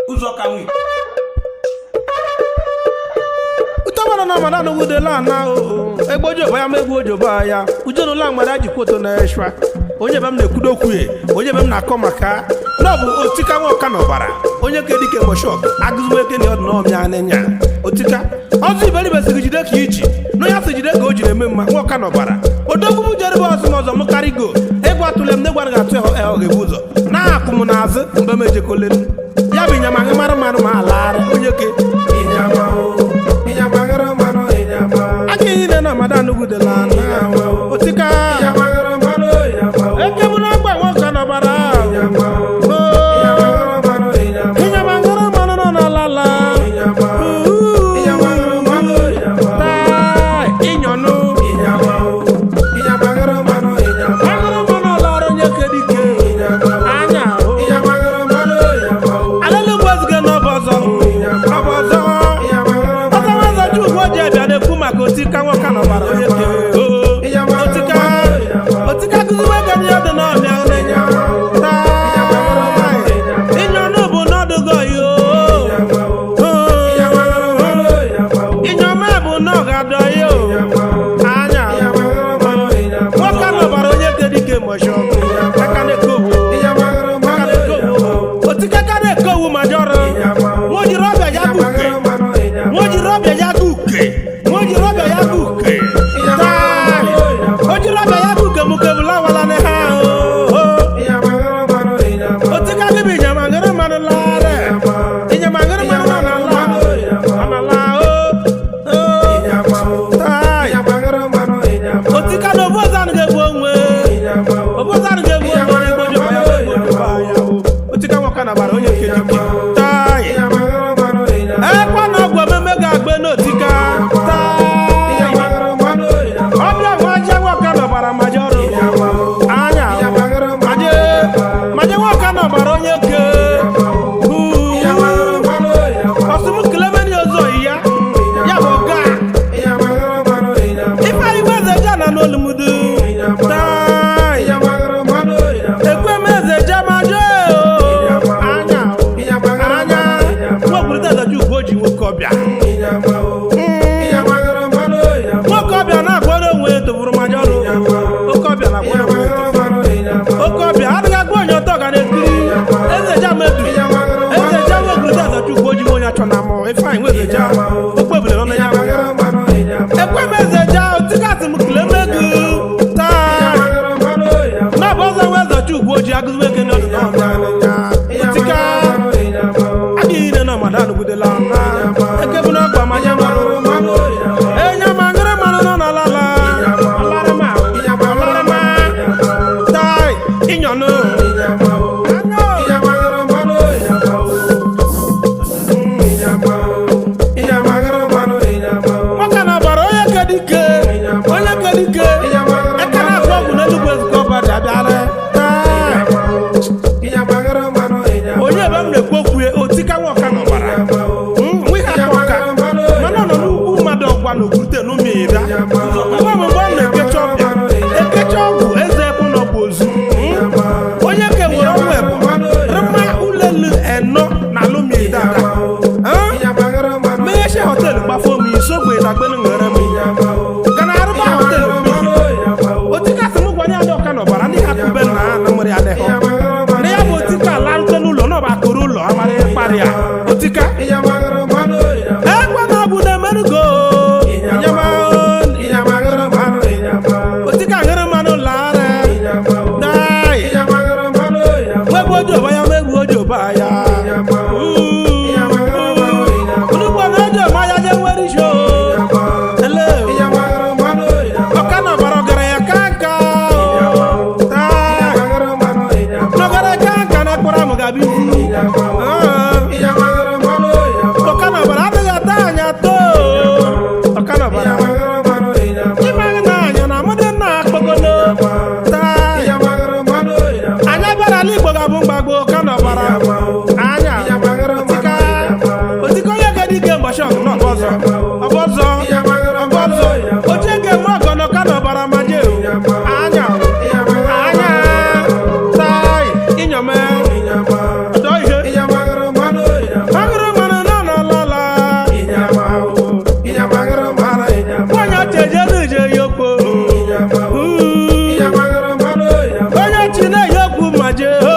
Ụzọ ka nwi. Utomana na mana nugudela na o egbojo ya ma egwu ojoba ya ujenụla mgbada jikwoto na eshwa onye be m na-ekwudo okwu ye, onye be m na-akọ maka na ọ bụ otika nwa ọka n'ọbara onye ke dike mọshọk agụzumeke na ọdịnọmịa anịnya otika ọzọ iberibe siri jide ka iji na onye asị jide ka o jiri eme mma nwa ọka n'ọbara odogwu m jerebe ọzọ m ọzọ m karịgo egwu atụle m na egwu anaghị atụ ya ọ ga-ebu ụzọ na-akụ m n'azụ mgbe m ejekolenu ya bụ ịnyama gị mara mmanụ ma alagharị onye ke aka ihe na amada nugudela na otika ekebula agba nwoke n'ọbara ịnyama ngara mmanụ nọ n'alala taa ịnyọnụ agụrụ mmanụ ọlara onye kedike anya ahụ alelugwu eziga n'ọba ọzọ ọba ọzọ ọzọ ọzọ ji ugwu oji abịa na-ekwu maka otika nwoke n'ọbara onye ke otika otika gụziwe ego n'ihe dị n'ọbịa n'enya taa ịnyọnụ bụ n'ọdụgọ yo ịnyọma bụ n'ọgadọ yo anya nwoke n'ọbara onye kedike mọshọ aka na-ekowu aka na-ekowu otika ka na-ekowu ma jọrọ nwa ojiri ọbịa ya bụ uke nwa ojiri ọbịa ya bụ uke nwa ojiri ọbịa ya bụ uke taa ojiri ọbịa ya bụ uke mụ kebụla wala na ha o otika gị bụ ịnyama ngịrị mmanụ laarị ịnyama ngịrị mmanụ nọ n'ala ọnala o taa otika na obu ọzọ anaghị egbu onwe obu ọzọ anaghị egbu onwe na egbu ojoba ya egbu ojoba ya o otika nwoke na gbara onye kedike taa ekwe na ọgwụ ememe ga-agbe n'otika taa ọbịa nwa aja nwoke nọbara maje ọrụ anya maje maje nwoke nọbara onye ke ọsụm kelemeni ozu oyi ya ya bụ ọga ifeanyị eze ja na n'olumudu taa ekwem eze ja maje anya anya nwa obodo ezeji ugwu ji nwoke ọbịa nwoke ọbịa na-akwado onwe ya tụfuru maja ọrụ oke ọbịa na-akwado onwe ya tụfuru oke ọbịa adịghị agwa onye ọtọ ga na-ekiri eze ja medu eze ja nwa obodo ezeji ugwu ji nwe onye achọ na mụ ifeanyị nwe eze ja okpu ebule nọ na ya ekwem eze ja otikasị m kelemegu taa na bụ ọzọ nwa ezeji ugwu oji agụzimeke n'ọdụ otika adịghị ile na mmadụ anụgidela na ekebu na ọgba manya mmanụ enye ma ngịrị mmanụ nọ n'ala la alarịma alarịma tai ịnyọnụ nwoke na ọbara onye kedike onye kedike aka na-akụ ọgwụ n'enugwu ezukọ ọba ji abịara tai onye ebe m na-ekwu okwu ya otika nwoke na ọbara nwa ihe aka ọka mana ọ nọ n'ugwu mmadụ ọgwa na okwute na ụmịda mgbe mgbe ọ na-ekecha ọbịa ekecha ọgwụ eze ekwu na ọgwụ ozu onye ke nwere ọnwụ ebu rịma ụlọelu eno na alụmida megheche họteelụ gbafo m isogbe na gbenu nwere m gana arụba họteelụ mmiri otika sị m gwanye adị ọka n'ọbara ndị ha kube na na nwere ya adịghọ na ya bụ otika larute n'ụlọ n'ọba akụrụ ụlọ amara ịkparị ya otika ekwe na ọ bụ na emenugo otika ṅụrụ mmanụ laara dai nwegbu ojoba ya megbu ojoba ya onugbu na ojoba ya je nwere isho ele ọka na ọbara ọgaranya ka nka taa n'ọgara ka nka na akpọrọ amụ ga-abịa ifu. Jehova.